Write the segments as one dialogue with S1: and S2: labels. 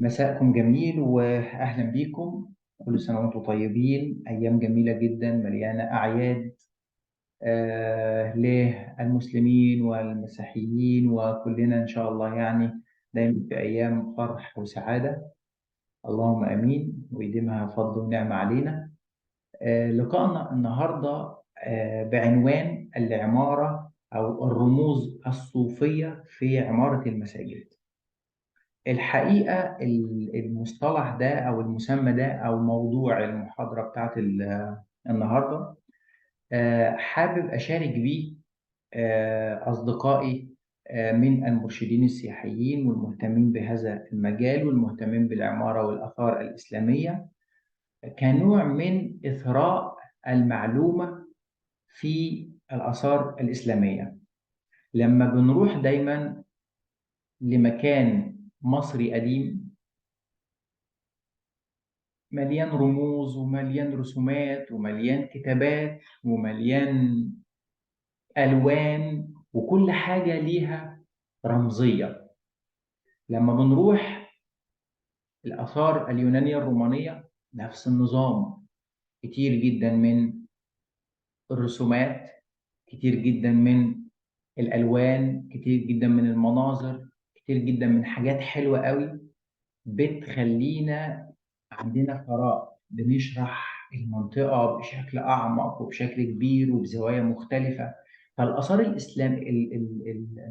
S1: مساءكم جميل وأهلا بيكم. كل سنة وأنتم طيبين. أيام جميلة جدا مليانة أعياد للمسلمين والمسيحيين، وكلنا إن شاء الله يعني دايما في أيام فرح وسعادة. اللهم آمين، ويديمها فضل ونعمة علينا. لقائنا النهاردة بعنوان العمارة أو الرموز الصوفية في عمارة المساجد. الحقيقة المصطلح ده أو المسمى ده أو موضوع المحاضرة بتاعت النهاردة، حابب أشارك بيه أصدقائي من المرشدين السياحيين والمهتمين بهذا المجال والمهتمين بالعمارة والآثار الإسلامية، كنوع من إثراء المعلومة في الآثار الإسلامية. لما بنروح دايما لمكان مصري قديم مليان رموز ومليان رسومات ومليان كتابات ومليان ألوان وكل حاجة ليها رمزية. لما بنروح الآثار اليونانية الرومانية نفس النظام، كتير جدا من الرسومات، كتير جدا من الألوان، كتير جدا من المناظر، كتير جدا من حاجات حلوة قوي بتخلينا عندنا ثراء، بنشرح المنطقة بشكل أعمق وبشكل كبير وبزوايا مختلفة. فالآثار الإسلام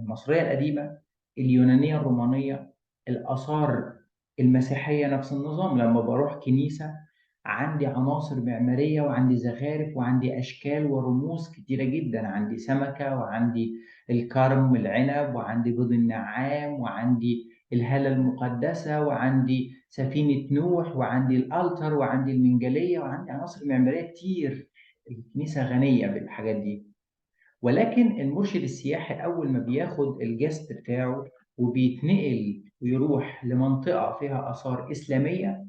S1: المصرية القديمة، اليونانية الرومانية، الآثار المسيحية نفس النظام. لما بروح كنيسة عندي عناصر معمارية وعندي زخارف وعندي أشكال ورموز كتيرة جدا، عندي سمكة وعندي الكرم والعنب وعندي بيض النعام وعندي الهالة المقدسة وعندي سفينة نوح وعندي الألتر وعندي المنجلية وعندي عناصر معمارية كتير. الكنيسة غنية بالحاجات دي. ولكن المرشد السياحي أول ما بياخد الجست بتاعه وبيتنقل ويروح لمنطقة فيها آثار إسلامية،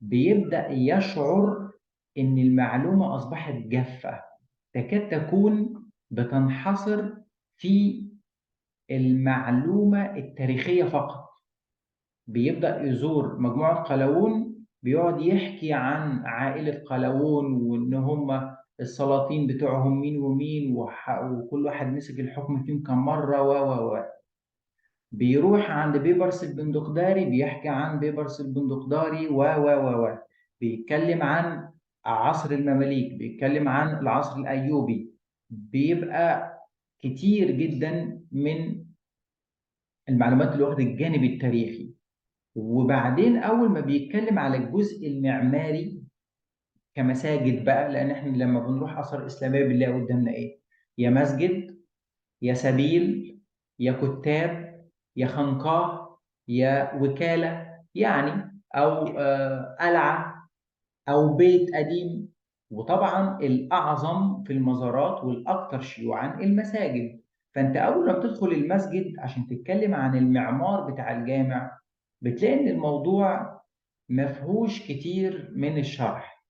S1: بيبدأ يشعر إن المعلومة أصبحت جافة، تكاد تكون بتنحصر في المعلومة التاريخية فقط. بيبدأ يزور مجموعة قلاوون، بيقعد يحكي عن عائلة قلاوون وإن هم السلاطين بتوعهم مين ومين وكل واحد مسك الحكم فيهم كم مرة و و و. بيروح عند بيبرس البندقداري، بيحكي عن بيبرس البندقداري و و و و. بيتكلم عن عصر المماليك، بيتكلم عن العصر الأيوبي. بيبقى كتير جدا من المعلومات اللي واخد الجانب التاريخي. وبعدين أول ما بيتكلم على الجزء المعماري كمساجد بقى، لأن إحنا لما بنروح آثار إسلامية بنلاقي قدامنا إيه؟ يا مسجد، يا سبيل، يا كتاب، يا خنقاه، يا وكالة يعني، أو قلعة، أو بيت قديم. وطبعا الأعظم في المزارات والأكثر شيوعا المساجد. فأنت أول ما بتدخل المسجد عشان تتكلم عن المعمار بتاع الجامع، بتلاقي إن الموضوع مفهوش كتير من الشرح.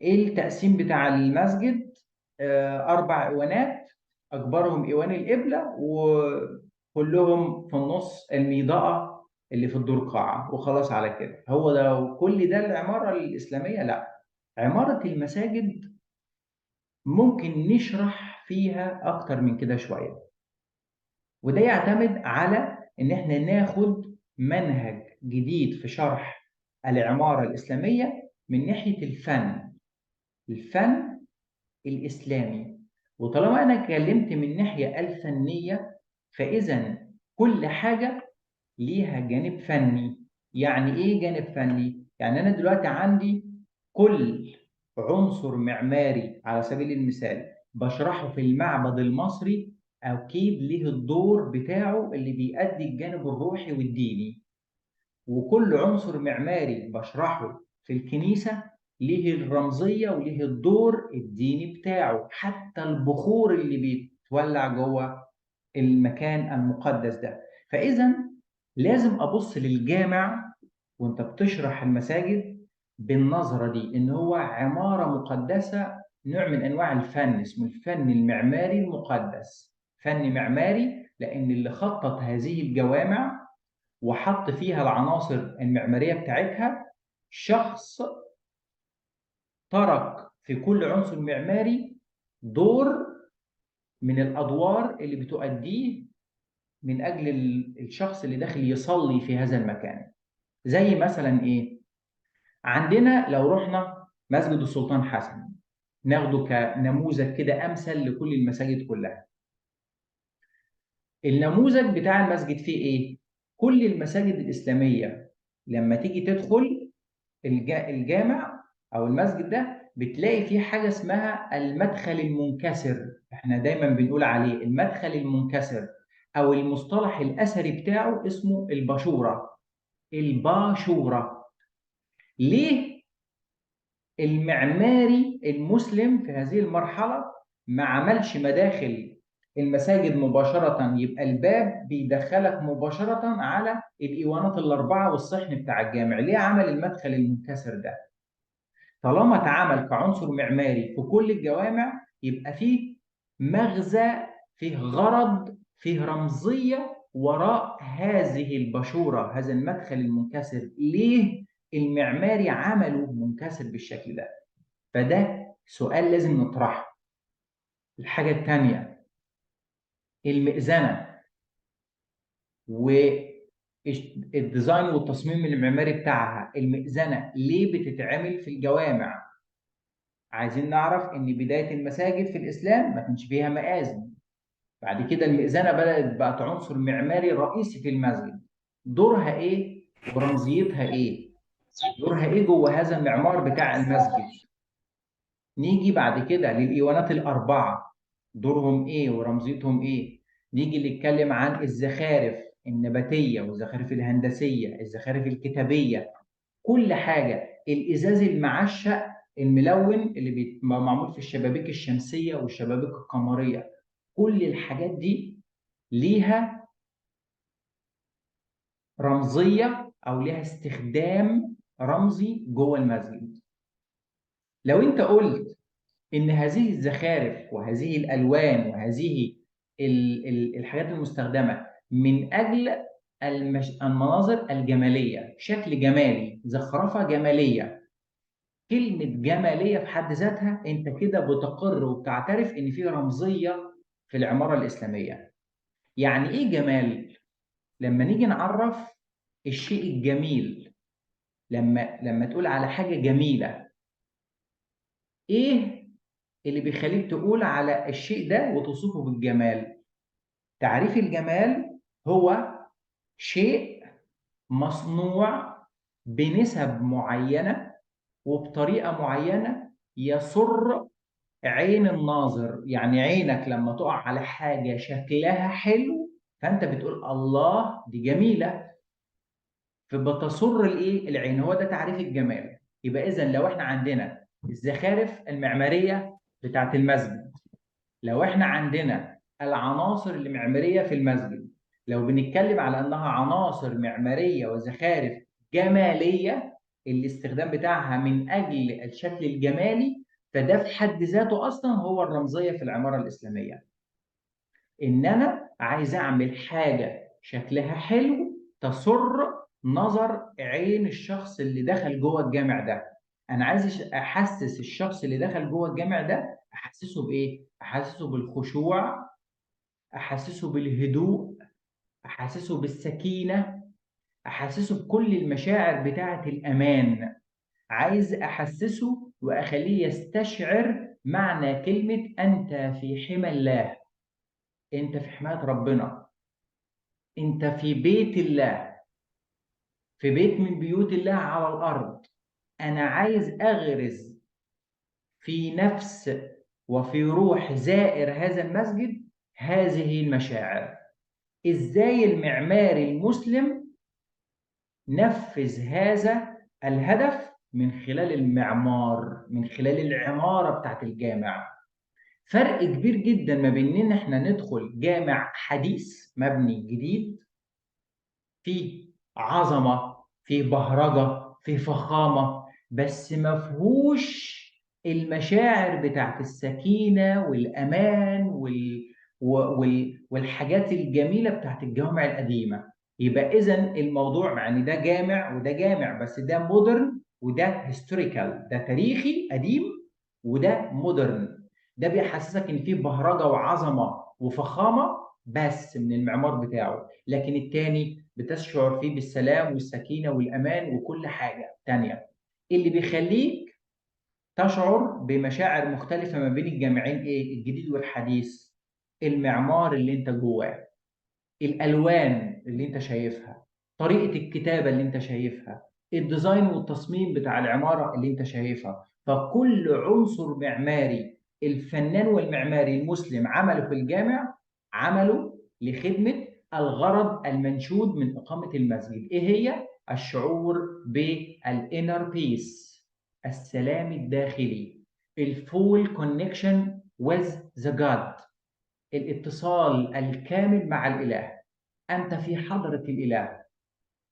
S1: إيه التقسيم بتاع المسجد؟ 4 إيوانات، أكبرهم إيوان القبلة، وكلهم في النص الميضاء اللي في الدور قاعة، وخلاص على كده. هو ده كل ده العمارة الإسلامية؟ لا، عمارة المساجد ممكن نشرح فيها أكتر من كده شوية، وده يعتمد على إن إحنا ناخد منهج جديد في شرح العمارة الإسلامية من ناحية الفن، الفن الإسلامي. وطالما أنا اتكلمت من ناحية الفنية، فإذا كل حاجة ليها جانب فني. يعني إيه جانب فني؟ يعني أنا دلوقتي عندي كل عنصر معماري على سبيل المثال بشرحه في المعبد المصري، أكيد ليه الدور بتاعه اللي بيأدي الجانب الروحي والديني. وكل عنصر معماري بشرحه في الكنيسة ليه الرمزية وليه الدور الديني بتاعه، حتى البخور اللي بيتولع جوه المكان المقدس ده. فإذا لازم أبص للجامع وانت بتشرح المساجد بالنظرة دي، إن هو عمارة مقدسة، نوع من أنواع الفن اسمه الفن المعماري المقدس. فن معماري لأن اللي خطط هذه الجوامع وحط فيها العناصر المعمارية بتاعتها، شخص ترك في كل عنصر معماري دور من الأدوار اللي بتؤديه من أجل الشخص اللي داخل يصلي في هذا المكان. زي مثلا إيه؟ عندنا لو رحنا مسجد السلطان حسن، ناخده كنموذج كده أمثل لكل المساجد كلها. النموذج بتاع المسجد فيه إيه؟ كل المساجد الإسلامية لما تيجي تدخل الجامع أو المسجد ده بتلاقي فيه حاجة اسمها المدخل المنكسر. احنا دايما بنقول عليه المدخل المنكسر، أو المصطلح الأثري بتاعه اسمه الباشورة. الباشورة ليه المعماري المسلم في هذه المرحلة ما عملش مداخل المساجد مباشرة، يبقى الباب بيدخلك مباشرة على الإيوانات الأربعة والصحن بتاع الجامع؟ ليه عمل المدخل المنكسر ده؟ طالما اتعمل كعنصر معماري في كل الجوامع يبقى فيه مغزى، فيه غرض، فيه رمزية وراء هذه البشورة، هذا المدخل المنكسر. ليه المعماري عمله منكسر بالشكل ده؟ فده سؤال لازم نطرحه. الحاجة التانية، المئذنة وال design والتصميم المعماري بتاعها. المئذنة ليه بتتعمل في الجوامع؟ عايزين نعرف إن بداية المساجد في الإسلام ما كانش فيها مآذن. بعد كده المئذنة بدأت بقت عنصر معماري رئيسي في المسجد. دورها إيه ورمزيتها إيه؟ دورها إيه جوه هذا المعمار بتاع المسجد؟ نيجي بعد كده للإيوانات الأربعة، دورهم إيه ورمزيتهم إيه؟ نيجي نتكلم عن الزخارف النباتية والزخارف الهندسية، الزخارف الكتابية، كل حاجة. الإزاز المعشق الملون اللي بيبقى معمول في الشبابيك الشمسية والشبابيك القمرية، كل الحاجات دي ليها رمزية أو ليها استخدام رمزي جوه المسجد. لو أنت قلت إن هذه الزخارف وهذه الألوان وهذه الحاجات المستخدمة من أجل المناظر الجمالية، شكل جمالي، زخرفة جمالية، كلمة جمالية في حد ذاتها أنت كده بتقر وبتعترف إن في رمزية في العمارة الإسلامية. يعني إيه جمال؟ لما نيجي نعرف الشيء الجميل، لما تقول على حاجة جميلة، إيه اللي بيخليك تقول على الشيء ده وتوصفه بالجمال؟ تعريف الجمال هو شيء مصنوع بنسب معينة وبطريقة معينة يسر عين الناظر. يعني عينك لما تقع على حاجة شكلها حلو فأنت بتقول الله دي جميلة، فبتسر الإيه؟ العين. هو ده تعريف الجمال. يبقى إذن لو إحنا عندنا الزخارف المعمارية بتاعت المسجد، لو إحنا عندنا العناصر المعمارية في المسجد، لو بنتكلم على أنها عناصر معمارية وزخارف جمالية الاستخدام بتاعها من أجل الشكل الجمالي، فده في حد ذاته أصلا هو الرمزية في العمارة الإسلامية. إن أنا عايز أعمل حاجة شكلها حلو تسر نظر عين الشخص اللي دخل جوه الجامع ده. أنا عايز أحسس الشخص اللي دخل جوه الجامع ده، أحسسه بإيه؟ أحسسه بالخشوع، أحسسه بالهدوء، أحسسه بالسكينة، أحسسه بكل المشاعر بتاعة الأمان. عايز أحسسه وأخليه يستشعر معنى كلمة أنت في حمى الله، أنت في حماية ربنا، أنت في بيت الله، في بيت من بيوت الله على الأرض. أنا عايز أغرز في نفس وفي روح زائر هذا المسجد هذه المشاعر. إزاي المعماري المسلم نفذ هذا الهدف؟ من خلال المعمار، من خلال العمارة بتاعت الجامع. فرق كبير جدا ما بين إن احنا ندخل جامع حديث مبني جديد فيه عظمة، فيه بهرجة، فيه فخامة، بس ما فيهوش المشاعر بتاعت السكينة والأمان والحاجات الجميلة بتاعت الجوامع القديمة. يبقى اذا الموضوع مع ان ده جامع وده جامع، بس ده modern وده historical، ده تاريخي قديم وده modern. ده بيحسسك ان فيه بهرجة وعظمه وفخامه بس من المعمار بتاعه، لكن التاني بتشعر فيه بالسلام والسكينة والامان وكل حاجة تانية. اللي بيخليك تشعر بمشاعر مختلفة ما بين الجامعين ايه؟ الجديد والحديث، المعمار اللي انت جواه، الالوان اللي انت شايفها، طريقه الكتابة اللي انت شايفها، ال design والتصميم بتاع العمارة اللي انت شايفها. فكل عنصر معماري الفنان والمعماري المسلم عمله في الجامع عمله لخدمة الغرض المنشود من اقامه المسجد. ايه هي؟ الشعور بال inner peace، السلام الداخلي، ال full connection with the God، الاتصال الكامل مع الاله. انت في حضره الاله،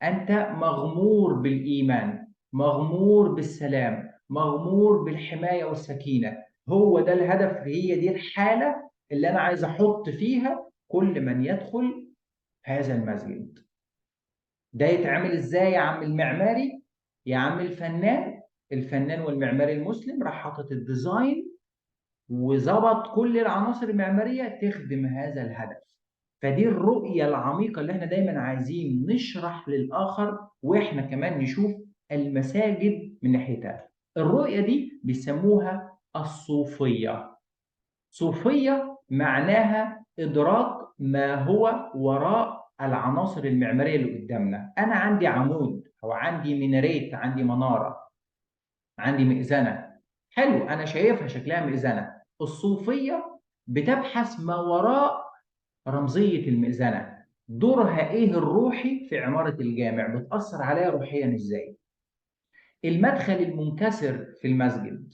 S1: انت مغمور بالايمان، مغمور بالسلام، مغمور بالحمايه والسكينة. هو ده الهدف، هي دي الحالة اللي انا عايز احط فيها كل من يدخل هذا المسجد. ده يتعمل ازاي يا عم المعماري، يا عم الفنان؟ الفنان والمعماري المسلم راح حاطط ال design وظبط كل العناصر المعمارية تخدم هذا الهدف. فدي الرؤية العميقة اللي احنا دايما عايزين نشرح للاخر، واحنا كمان نشوف المساجد من ناحيتها. الرؤية دي بيسموها الصوفية. صوفية معناها ادراك ما هو وراء العناصر المعمارية اللي قدامنا. انا عندي عمود او عندي minaret، عندي منارة، عندي مئذنه، حلو، انا شايفها شكلها مئذنه. الصوفية بتبحث ما وراء رمزية المئذنه، دورها ايه الروحي في عمارة الجامع، بتاثر عليها روحيا ازاي. المدخل المنكسر في المسجد،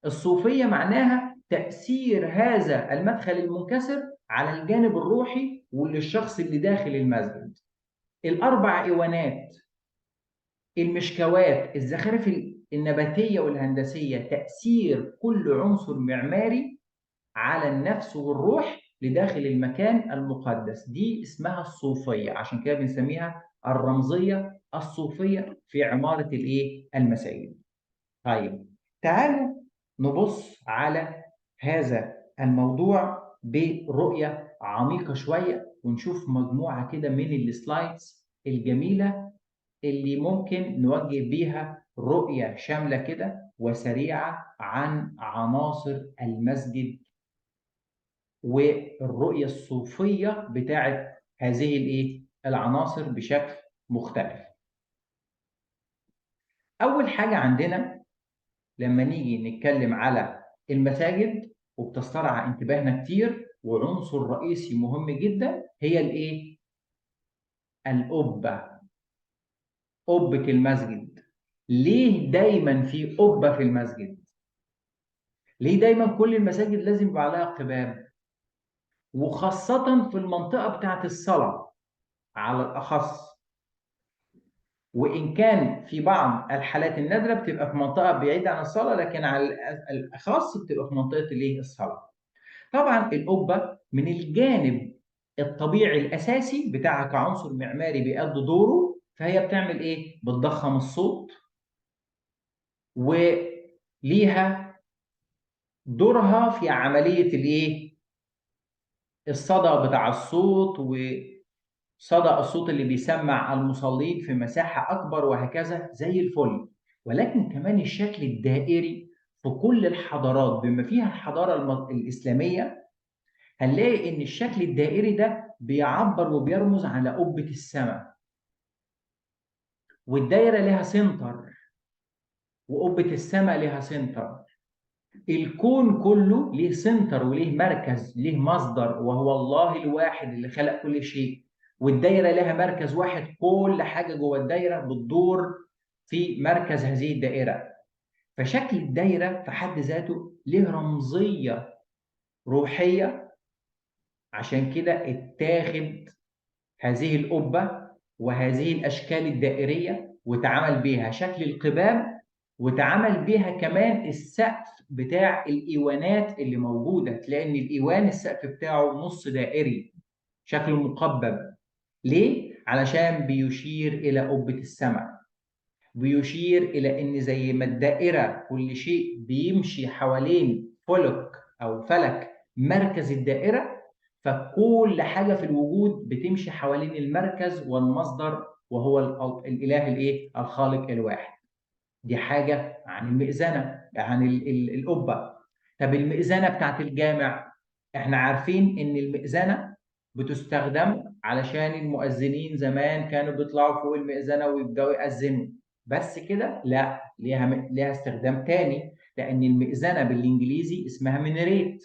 S1: الصوفية معناها تاثير هذا المدخل المنكسر على الجانب الروحي وللشخص اللي داخل المسجد. الاربع ايوانات، المشكوات، الزخارف النباتية والهندسية، تاثير كل عنصر معماري على النفس والروح لداخل المكان المقدس. دي اسمها الصوفية، عشان كده بنسميها الرمزية الصوفية في عمارة الايه؟ المساجد. طيب تعالوا نبص على هذا الموضوع برؤية عميقة شوية، ونشوف مجموعة كده من ال slides الجميلة اللي ممكن نوجه بيها رؤية شاملة كده وسريعة عن عناصر المسجد والرؤية الصوفية بتاعت هذه الايه؟ العناصر بشكل مختلف. أول حاجة عندنا لما نيجي نتكلم على المساجد وبتسترعى انتباهنا كتير وعنصر رئيسي مهم جدا هي الايه؟ القبة، قبة المسجد. ليه دايما في قبة في المسجد؟ ليه دايما كل المساجد لازم يبقى عليها قباب؟ وخاصة في المنطقة بتاعت الصلاة على الأخص، وإن كان في بعض الحالات النادرة بتبقى في منطقة بعيدة عن الصلاة، لكن على الأخص بتبقى في منطقة الايه؟ الصلاة. طبعا القبة من الجانب الطبيعي الأساسي بتاعها كعنصر معماري بيأدي دوره، فهي بتعمل إيه؟ بتضخم الصوت، وليها دورها في عملية الإيه؟ الصدى بتاع الصوت، وصدى الصوت اللي بيسمع المصلين في مساحة أكبر وهكذا زي الفل. ولكن كمان الشكل الدائري في كل الحضارات بما فيها الحضارة الإسلامية، هنلاقي إن الشكل الدائري ده بيعبر وبيرمز على قبة السماء، والدايرة لها center، وقبة السماء لها center. الكون كله ليه center وليه مركز، ليه مصدر، وهو الله الواحد اللي خلق كل شيء. والدايرة لها مركز واحد، كل حاجة جوه الدايرة بتدور في مركز هذه الدائرة. فشكل الدايرة في حد ذاته ليه رمزية روحية، عشان كده اتاخد هذه القبة وهذه الأشكال الدائرية واتعمل بيها شكل القباب، واتعمل بيها كمان السقف بتاع الإيوانات اللي موجودة. تلاقي إن الإيوان السقف بتاعه نص دائري، شكله مقبب. ليه؟ علشان بيشير إلى قبة السماء، بيشير إلى إن زي ما الدائرة كل شيء بيمشي حوالين فلك أو فلك مركز الدائرة، فكل حاجة في الوجود بتمشي حوالين المركز والمصدر، وهو الإله الإيه؟ الخالق الواحد. دي حاجة عن المئذنة، عن القبة. طب المئذنة بتاعت الجامع، احنا عارفين إن المئذنة بتستخدم علشان المؤذنين زمان كانوا بيطلعوا فوق المئذنة ويبدأوا يأذنوا، بس كده؟ لا، ليها استخدام تاني، لأن المئذنة بالإنجليزي اسمها minaret،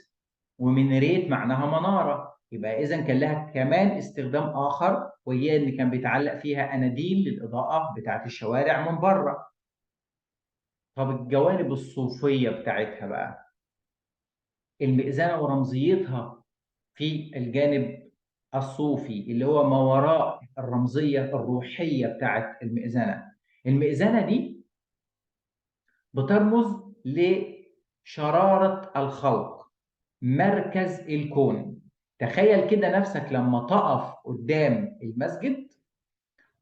S1: و minaret معناها منارة، يبقى إذن كان لها كمان استخدام آخر، وهي إن كان بيتعلق فيها أناديل للإضاءة بتاعت الشوارع من بره. طب الجوانب الصوفية بتاعتها بقى، المئذنة ورمزيتها في الجانب الصوفي اللي هو ما وراء الرمزية الروحية بتاعت المئذنة. المئذنة دي بترمز لشرارة الخلق، مركز الكون. تخيل كده نفسك لما تقف قدام المسجد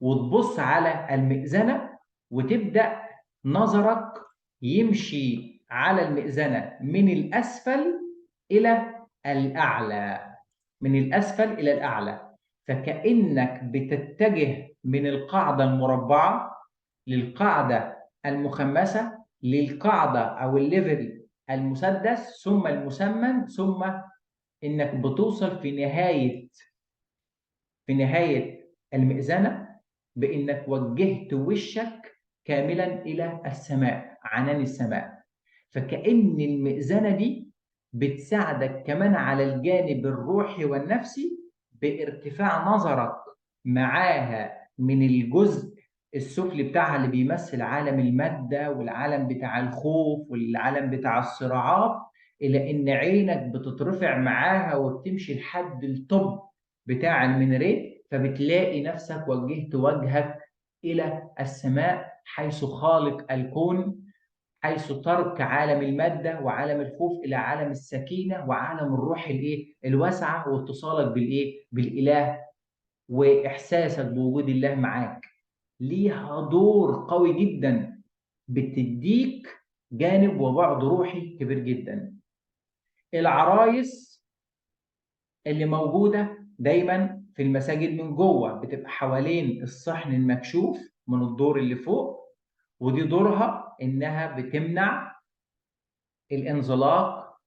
S1: وتبص على المئذنة، وتبدأ نظرك يمشي على المئذنة من الأسفل إلى الأعلى، من الأسفل إلى الأعلى، فكأنك بتتجه من القاعدة المربعة للقاعدة المخمسة للقاعدة أو الليفل المسدس ثم المسمن، ثم إنك بتوصل في نهاية المئذنة بإنك وجهت وشك كاملا إلى السماء، عنان السماء. فكأن المئذنة دي بتساعدك كمان على الجانب الروحي والنفسي بارتفاع نظرك معاها من الجزء السفلي بتاعها اللي بيمثل عالم المادة والعالم بتاع الخوف والعالم بتاع الصراعات، إلى إن عينك بتترفع معاها وبتمشي لحد ال top بتاع ال minaret، فبتلاقي نفسك وجهت وجهك إلى السماء حيث خالق الكون، حيث ترك عالم المادة وعالم الخوف إلى عالم السكينة وعالم الروح الإيه؟ الواسعة، واتصالك بالإيه؟ بالإله وإحساسك بوجود الله معاك. ليها دور قوي جدا، بتديك جانب وبعد روحي كبير جدا. العرايس اللي موجودة دايما في المساجد من جوه بتبقى حوالين الصحن المكشوف من الدور اللي فوق، ودي دورها إنها بتمنع الانزلاق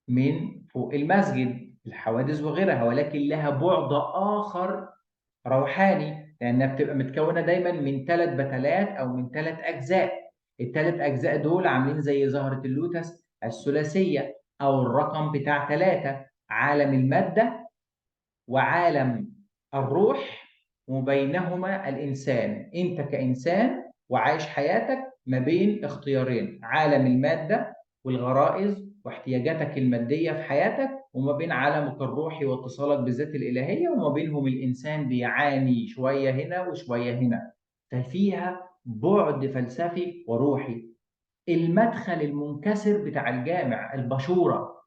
S1: من فوق المسجد، الحوادث وغيرها، ولكن لها بعد آخر روحاني، لأنها بتبقى متكونة دايما من 3 بتلات أو من 3 أجزاء. ال3 أجزاء دول عاملين زي زهرة اللوتس الثلاثية أو الرقم بتاع 3، عالم المادة وعالم الروح وبينهما الإنسان. أنت كإنسان وعايش حياتك ما بين اختيارين، عالم المادة والغرائز واحتياجاتك المادية في حياتك، وما بين عالمك الروحي واتصالك بالذات الإلهية، وما بينهم الإنسان بيعاني شوية هنا وشوية هنا. ففيها بعد فلسفي وروحي. المدخل المنكسر بتاع الجامع، البشورة،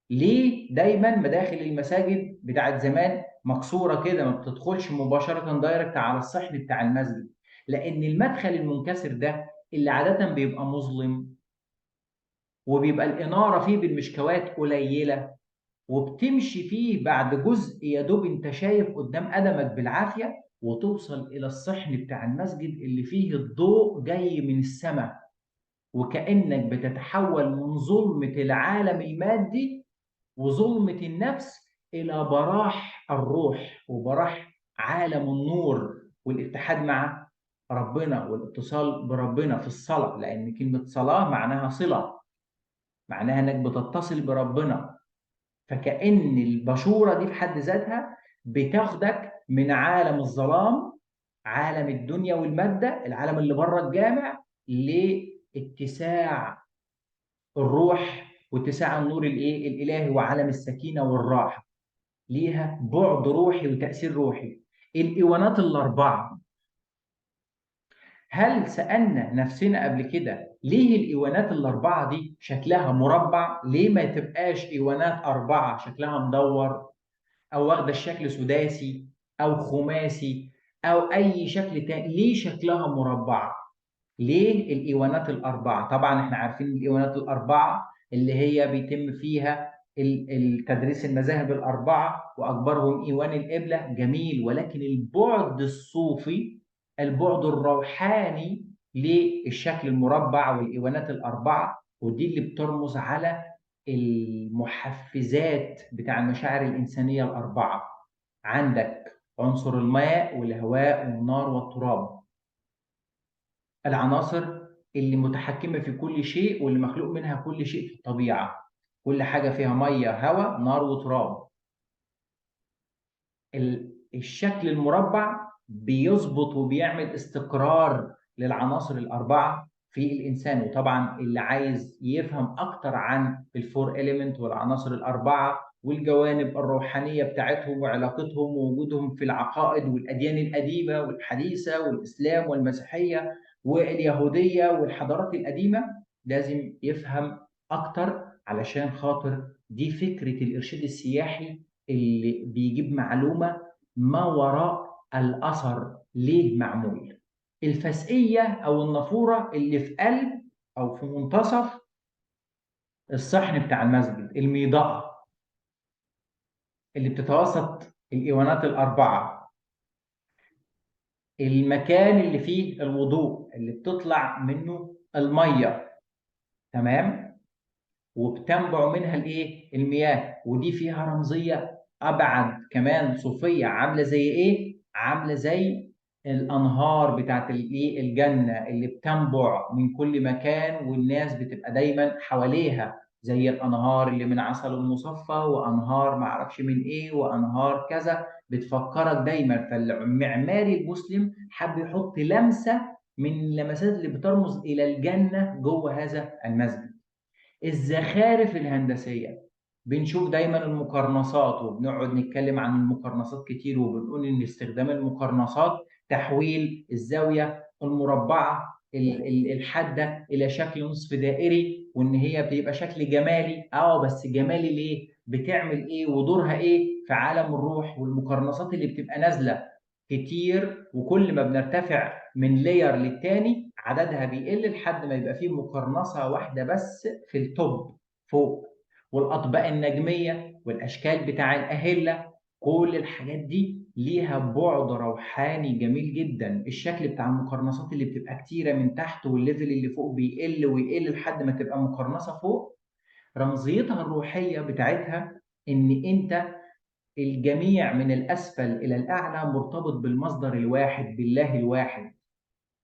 S1: ليه دايما مداخل المساجد بتاعت زمان مكسورة كده، ما بتدخلش مباشرة دايركت على الصحن بتاع المسجد؟ لأن المدخل المنكسر ده اللي عادة بيبقى مظلم، وبيبقى الإنارة فيه بالمشكوات قليلة، وبتمشي فيه بعد جزء يا دوب انت شايف قدام قدمك بالعافية، وتوصل إلى الصحن بتاع المسجد اللي فيه الضوء جاي من السماء، وكأنك بتتحول من ظلمة العالم المادي وظلمة النفس إلى براح الروح وبراح عالم النور والاتحاد مع ربنا والاتصال بربنا في الصلاة. لأن كلمة صلاة معناها صلة، معناها إنك بتتصل بربنا. فكأن البشورة دي في حد ذاتها بتاخدك من عالم الظلام، عالم الدنيا والمادة، العالم اللي بره الجامع، لاتساع الروح واتساع النور الايه الالهي وعالم السكينة والراحة. ليها بعد روحي وتاثير روحي. الايوانات الاربعة، هل سالنا نفسنا قبل كده ليه الايوانات الاربعة دي شكلها مربع؟ ليه ما تبقاش ايوانات اربعة شكلها مدور او واخده الشكل سداسي؟ او خماسي او اي شكل تاني؟ ليه شكلها مربعه؟ ليه الايوانات الاربعة؟ طبعا احنا عارفين الايوانات الاربعة اللي هي بيتم فيها التدريس المذاهب الاربعة واكبرهم ايوان القبلة، جميل، ولكن البعد الصوفي، البعد الروحاني للشكل المربع والايوانات الاربعة، ودي اللي بترمز على المحفزات بتاع المشاعر الانسانية الاربعة. عندك عنصر الماء والهواء والنار والتراب، العناصر اللي متحكمة في كل شيء واللي مخلوق منها كل شيء في الطبيعة، كل حاجة فيها مية، هواء، نار وتراب. الشكل المربع بيظبط وبيعمل استقرار للعناصر الأربعة في الإنسان. وطبعا اللي عايز يفهم أكتر عن ال four element والعناصر الأربعة والجوانب الروحانية بتاعتهم وعلاقتهم ووجودهم في العقائد والأديان القديمة والحديثة والإسلام والمسيحية واليهودية والحضارات القديمة، لازم يفهم أكتر، علشان خاطر دي فكرة الإرشاد السياحي اللي بيجيب معلومة ما وراء الأثر ليه معمول. الفسقية أو النافورة اللي في قلب أو في منتصف الصحن بتاع المسجد، الميضاء اللي بتتوسط الإيوانات الأربعة، المكان اللي فيه الوضوء اللي بتطلع منه المية، تمام، وبتنبع منها الايه؟ المياه. ودي فيها رمزية أبعد كمان صوفية، عاملة زي ايه؟ عاملة زي الأنهار بتاعت الايه؟ الجنة اللي بتنبع من كل مكان والناس بتبقى دايما حواليها، زي الأنهار اللي من عسل المصفى وأنهار معرفش من إيه وأنهار كذا، بتفكرك دايما. فالمعماري المسلم حب يحط لمسة من اللمسات اللي بترمز إلى الجنة جوه هذا المسجد. الزخارف الهندسية، بنشوف دايما المقرنصات وبنقعد نتكلم عن المقرنصات كتير، وبنقول إن استخدام المقرنصات تحويل الزاوية المربعة الحادة إلى شكل نصف دائري، وإن هي بيبقى شكل جمالي. بس جمالي ليه؟ بتعمل إيه ودورها إيه في عالم الروح؟ والمقرنصات اللي بتبقى نازلة كتير، وكل ما بنرتفع من layer للتاني عددها بيقل لحد ما يبقى فيه مقرنصة واحدة بس في ال top فوق. والأطباق النجمية والأشكال بتاع الأهلة، كل الحاجات دي ليها بعد روحاني جميل جدا. الشكل بتاع المقرنصات اللي بتبقى كتيرة من تحت وال level اللي فوق بيقل ويقل لحد ما تبقى مقرنصة فوق، رمزيتها الروحية بتاعتها إن أنت الجميع من الأسفل إلى الأعلى مرتبط بالمصدر الواحد، بالله الواحد.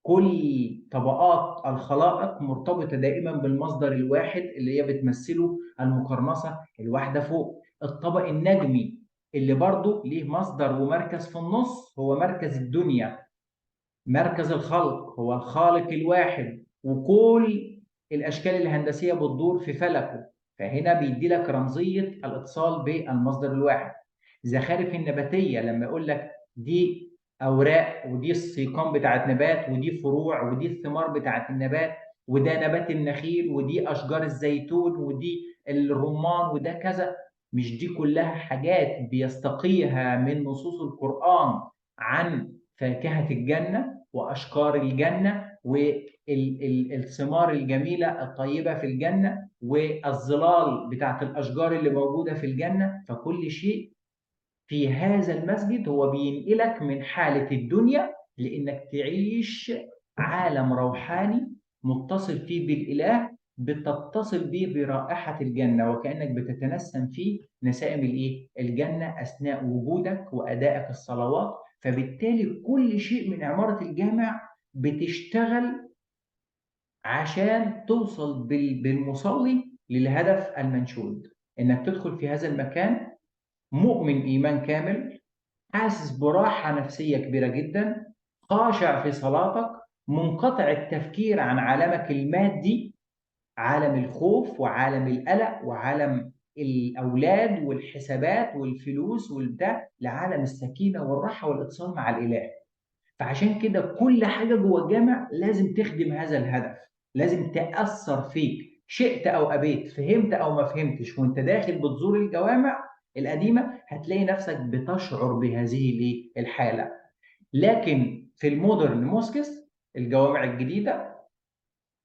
S1: كل طبقات الخلائق مرتبطة دائما بالمصدر الواحد اللي هي بتمثله المقرنصة الواحدة فوق. الطبق النجمي اللي برضه ليه مصدر ومركز في النص، هو مركز الدنيا، مركز الخلق، هو الخالق الواحد، وكل الأشكال الهندسية بتدور في فلكه. فهنا بيدي لك رمزية الاتصال بالمصدر الواحد. زخارف النباتية، لما يقول لك دي أوراق ودي السيقان بتاعت نبات ودي فروع ودي الثمار بتاعت النبات، وده نبات النخيل ودي أشجار الزيتون ودي الرمان وده كذا، مش دي كلها حاجات بيستقيها من نصوص القرآن عن فاكهة الجنة وأشجار الجنة والثمار الجميلة الطيبة في الجنة والظلال بتاعت الأشجار اللي موجودة في الجنة. فكل شيء في هذا المسجد هو بينقلك من حالة الدنيا لإنك تعيش عالم روحاني متصل فيه بالإله، بتتصل بيه برائحة الجنة، وكأنك بتتنسم فيه نسائم الإيه؟ الجنة أثناء وجودك وأدائك الصلوات. فبالتالي كل شيء من عمارة الجامع بتشتغل عشان توصل بالمصلي للهدف المنشود، إنك تدخل في هذا المكان مؤمن إيمان كامل، حاسس براحة نفسية كبيرة جدا، خاشع في صلاتك، منقطع التفكير عن عالمك المادي، عالم الخوف وعالم القلق وعالم الأولاد والحسابات والفلوس والبتاع، لعالم السكينة والراحة والاتصال مع الإله. فعشان كده كل حاجة جوه الجامع لازم تخدم هذا الهدف، لازم تأثر فيك شئت أو أبيت، فهمت أو ما فهمتش. وانت داخل بتزور الجوامع القديمة هتلاقي نفسك بتشعر بهذه الحالة. لكن في ال modern mosques، الجوامع الجديدة،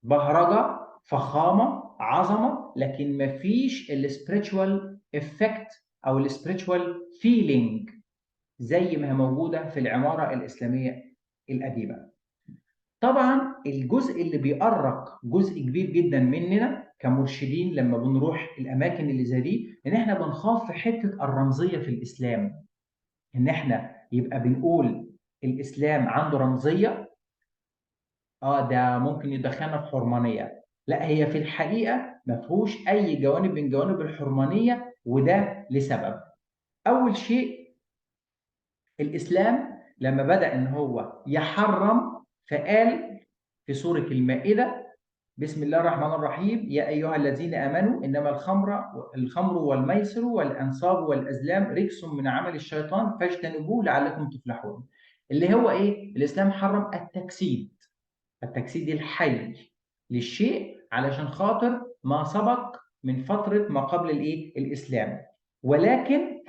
S1: بهرجة، فخامة، عظمة، لكن مفيش ال spiritual effect أو ال spiritual feeling زي ما هي موجودة في العمارة الإسلامية القديمة. طبعا الجزء اللي بيأرق جزء كبير جدا مننا كمرشدين لما بنروح الأماكن اللي زي دي، إن إحنا بنخاف في حتة الرمزية في الإسلام، إن إحنا يبقى بنقول الإسلام عنده رمزية، ده ممكن يدخلنا في حرمانية. لا، هي في الحقيقة ما فيهوش أي جوانب من جوانب الحرمانية، وده لسبب. أول شيء، الإسلام لما بدأ إن هو يحرم فقال في سورة المائدة: بسم الله الرحمن الرحيم، يا أيها الذين آمنوا إنما الخمر والميسر والأنصاب والأزلام رجس من عمل الشيطان فاجتنبوه لعلكم تفلحون. اللي هو إيه؟ الإسلام حرم التجسيد، التجسيد الحي للشيء علشان خاطر ما سبق من فترة ما قبل الإيه؟ الإسلام. ولكن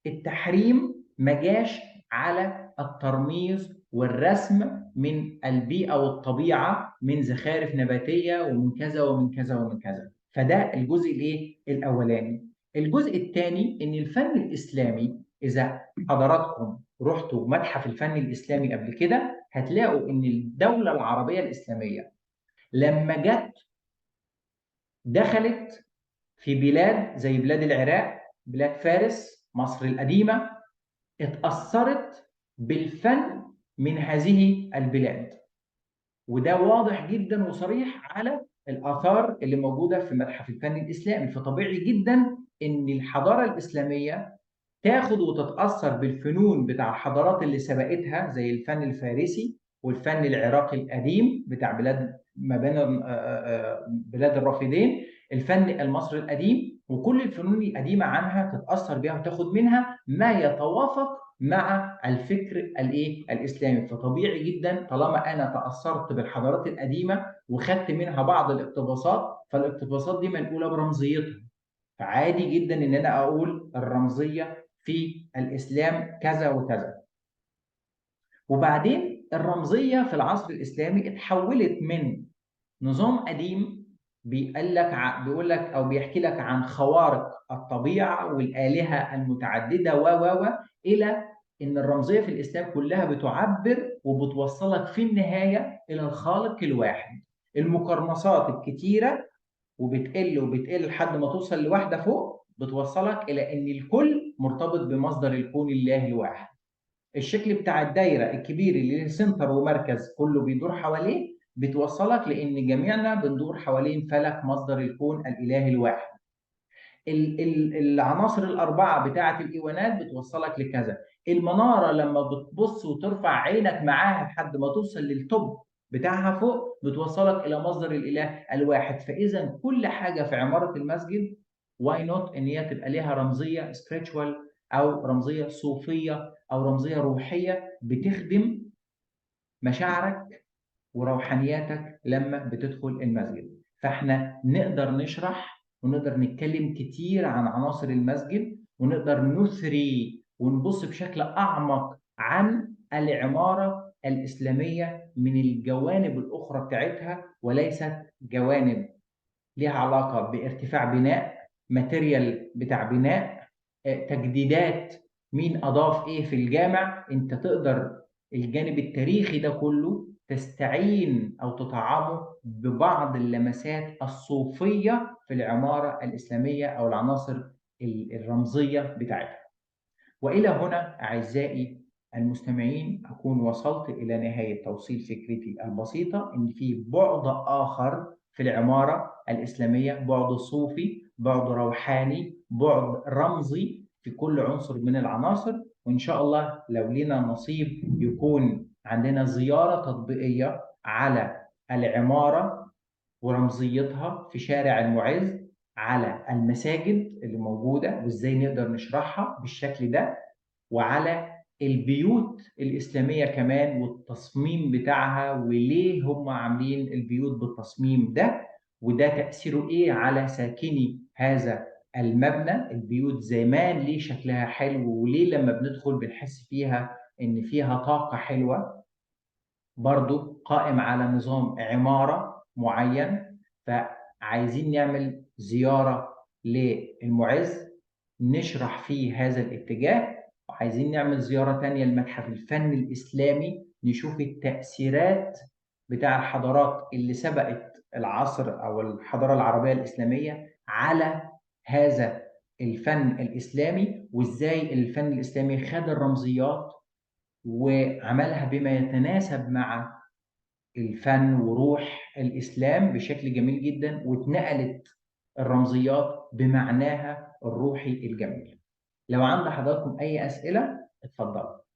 S1: التحريم ما جاش على الترميز والرسم من البيئة والطبيعة من زخارف نباتية ومن كذا ومن كذا ومن كذا. فده الجزء الإيه؟ الأولاني. الجزء الثاني إن الفن الإسلامي، إذا حضراتكم رحتوا متحف الفن الإسلامي قبل كده هتلاقوا إن الدولة العربية الإسلامية لما جت دخلت في بلاد زي بلاد العراق، بلاد فارس، مصر القديمة، اتأثرت بالفن من هذه البلاد، وده واضح جدا وصريح على الآثار اللي موجودة في متحف الفن الإسلامي. فطبيعي جدا إن الحضارة الإسلامية تاخد وتتأثر بالفنون بتاع الحضارات اللي سبقتها زي الفن الفارسي والفن العراقي القديم بتاع بلاد ما بين بلاد الرافدين، الفن المصري القديم، وكل الفنون القديمة عنها تتأثر بها وتاخد منها ما يتوافق مع الفكر الايه؟ الإسلامي. فطبيعي جدا طالما أنا تأثرت بالحضارات القديمة وخدت منها بعض الاقتباسات، فالاقتباسات دي منقولة برمزيتها، فعادي جدا إن أنا أقول الرمزية في الإسلام كذا وكذا. وبعدين الرمزية في العصر الإسلامي اتحولت من نظام قديم بيقول لك أو بيحكي لك عن خوارق الطبيعة والآلهة المتعددة و و و إلى إن الرمزية في الإسلام كلها بتعبر وبتوصلك في النهاية إلى الخالق الواحد. المقرنصات الكتيرة وبتقل وبتقل لحد ما توصل لواحدة فوق، بتوصلك إلى إن الكل مرتبط بمصدر الكون الله الواحد. الشكل بتاع الدايرة الكبير اللي له سنتر ومركز كله بيدور حواليه، بتوصلك لأن جميعنا بندور حوالين فلك مصدر الكون الإله الواحد. العناصر الأربعة بتاعة الإيوانات بتوصلك لكذا. المنارة لما بتبص وترفع عينك معاها لحد ما توصل للتوب بتاعها فوق، بتوصلك إلى مصدر الإله الواحد. فإذا كل حاجة في عمارة المسجد why not إن هي تبقى ليها رمزية spiritual أو رمزية صوفية أو رمزية روحية بتخدم مشاعرك وروحانياتك لما بتدخل المسجد. فاحنا نقدر نشرح ونقدر نتكلم كتير عن عناصر المسجد، ونقدر نثري ونبص بشكل أعمق عن العمارة الإسلامية من الجوانب الأخرى بتاعتها، وليست جوانب ليها علاقة بارتفاع بناء، material بتاع بناء، تجديدات، مين أضاف إيه في الجامع. أنت تقدر الجانب التاريخي ده كله تستعين أو تطعمه ببعض اللمسات الصوفية في العمارة الإسلامية أو العناصر الرمزية بتاعتها. وإلى هنا أعزائي المستمعين أكون وصلت إلى نهاية توصيل فكرتي البسيطة، إن في بعد آخر في العمارة الإسلامية، بعد صوفي، بعد روحاني، بعد رمزي في كل عنصر من العناصر. وإن شاء الله لو لنا نصيب يكون عندنا زيارة تطبيقية على العمارة ورمزيتها في شارع المعز، على المساجد اللي موجودة وإزاي نقدر نشرحها بالشكل ده، وعلى البيوت الإسلامية كمان والتصميم بتاعها وليه هم عاملين البيوت بالتصميم ده، وده تأثيره إيه على ساكني هذا المبنى، البيوت زمان ليه شكلها حلو وليه لما بندخل بنحس فيها إن فيها طاقة حلوة، برضو قائم على نظام عمارة معين. فعايزين نعمل زيارة للمعز نشرح فيه هذا الاتجاه، وعايزين نعمل زيارة تانية لمتحف الفن الإسلامي نشوف التأثيرات بتاع الحضارات اللي سبقت العصر أو الحضارة العربية الإسلامية على هذا الفن الإسلامي، وإزاي الفن الإسلامي خد الرمزيات وعملها بما يتناسب مع الفن وروح الإسلام بشكل جميل جدا، واتنقلت الرمزيات بمعناها الروحي الجميل. لو عند حضراتكم أي أسئلة اتفضلوا.